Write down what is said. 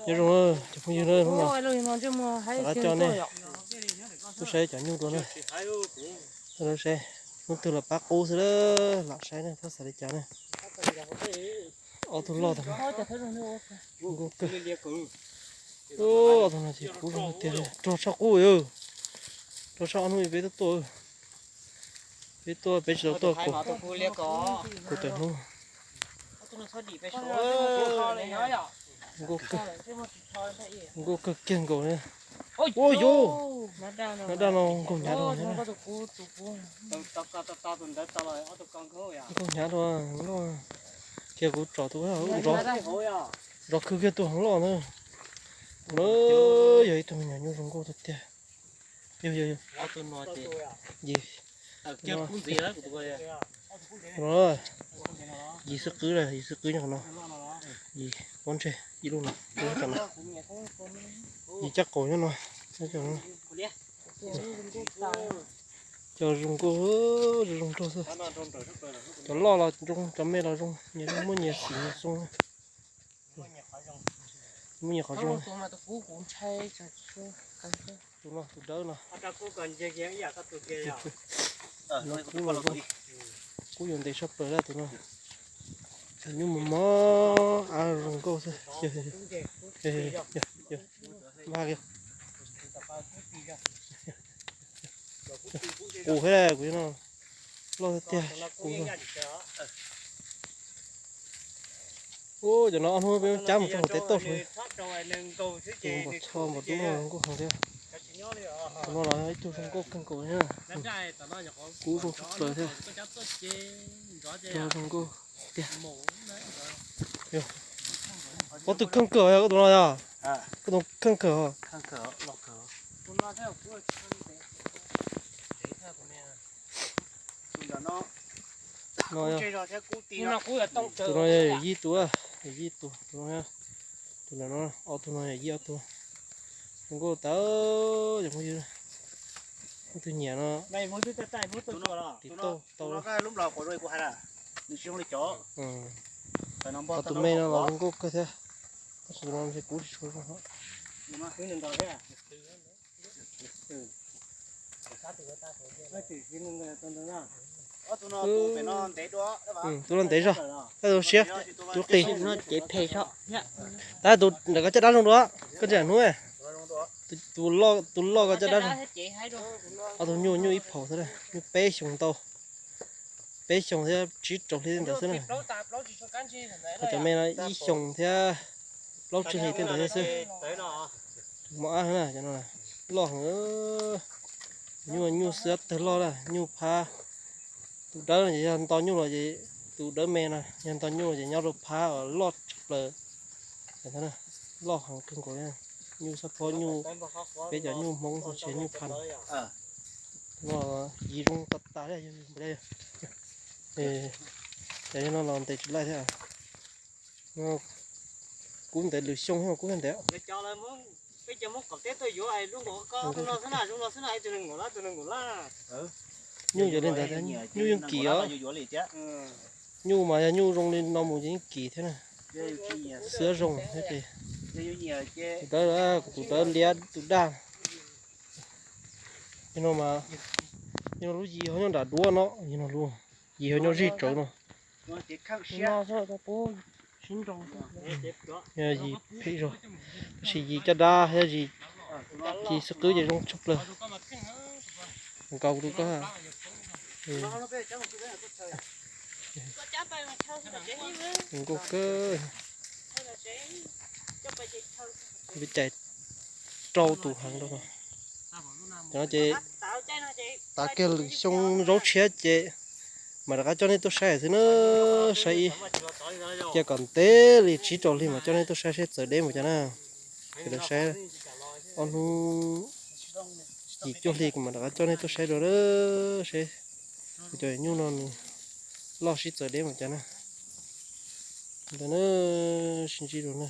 Nyob zoo cov phooj ywg na, hnub no rov qab coj nej tuaj saib cov nyuj dua na. Saib hnub twg los pab qub xwb, lam saib ne, txhob xav li cas na. Ob tug loj tag, nkauj kawg. Ob tug no ces kub zoo tiag tiag, rog tshaj qub, rog tshaj ob hnub peb tuaj tuaj, peb tuaj peb tsis tau tuaj kaum tawm hnub. Nkauj kawg kiag nkaus li. Ua yuv, nab daj no nkaug hnyav dua, nkaug hnyav dua, loj kiag, kuv tsom tus nrov khwv kiag tus heev loj na. Tus no yog ib tug me nyuam nyuj zoo nkauj tiag tiag. Yog, yog, yog. Yim, yim xwb qwb, yim xwb qwb nyob qhov no. Yim pob ntseg ib lub no, ib lub no. Yim caj qaum nyob no. Cov zoo nkauj, zoo zoo nraug xwb. Cov loj los zoo, cov me los zoo, nyias muaj nyias xim nyias xoo. Muaj nyias qhov zoo. Tus no tus dawb no, no kub los zoo, kub yuav ntev tshaj plaws lawm tus no. Nyuj mos mos, av zoo nkauj xwb. Mag kiag. Qus thiab kuv no loj tiag tiag, qus no. Ub, cov no ob hnub peb cab mus rau hauv tsev tauj, tus npam txho npam dub no zoo nkauj heev thiab. Tus no los ib tug zoo nkauj kawg nkaus na. Kub zoo tshaj plaws thiab. Cov zoo nkauj tiag. Koj tus kheej kawg yog koj tus no yog? Koj tus kheej kawg. No, tus no yog yim tus, yim tus, tus no, tus no, ob tug no yog yim ob tug. Zoo nkauj tas, cov phooj ywg, leej twg nyiam no tiv tauj tau. Qhov tus me no los zoo nkauj kawg thiab, tab sis tus no ntshe kuv tsis tshua zoo. Tus no ntev zog, tab tus siab, tus qis. Tab tus nram koj caj dab zoo dua, koj ntsia hnub. Tus loj koj caj dab zoo. Ob tug nyuj, nyuj ib phaum xwb, nyuj peb xyoos ntau, peb xyoos thiab tsib rau hli ntawd xwb na. Ho cov me no ib xyoos thiab plaub tsib hli tej ntawd xwb. Mos ab na, cov no loj heev. Nyuj, nyuj xwb tawg loj na, nyuj phab. Tus dawb no ces yog nto nyuj los ces, tus dawb me no yog nto nyuj los ces nyob rau phab uas loj tshaj plaws. Loj heev kawg nkaus, nyuj xab phob, nyuj, peb cov nyuj Hmoob txhua tsev nyuj phab. No yim zoo tas tas li. Cov no los ntes tsis laij thiab. Kub ntev lwm xyoo thiab, kub thiab ntev. Nyuj yog li ntawd, nyuj yeej kim os. Nyuj mas yog nyuj zoo li no mus ces yeej kim thiab na. Xiab zoo thiab ces. Tus dawb, tus dawb liab tus daj. Yog no mas, yog no lub yim ho nyob nram duav no, yog no lub yim ho nyob zij tsawv no. Yog yim phem zog, tab sis yim caj dab thiab yim ci xwb qwb ces zoo tshaj plaws. Nkaus tus koj. Zoo nkauj kawg. Peb cais rau tus heev rau. Cov no ces tav kiag lwm xyoo zaub tshiab ces mam rov qab coj nej tuaj saib xwb na. Saib ib, cia kom ntev li tsib rau hli mam coj nej tuaj saib seb txawv deb mus cas na. Ces lawv saib ob hnub yim cuaj hli kuv mam rov qab coj nej tuaj saib dua na, seb kuv cov nyuj no nws loj sib txawv deb mus cas na. Ntawd na, sib ntsib dua na.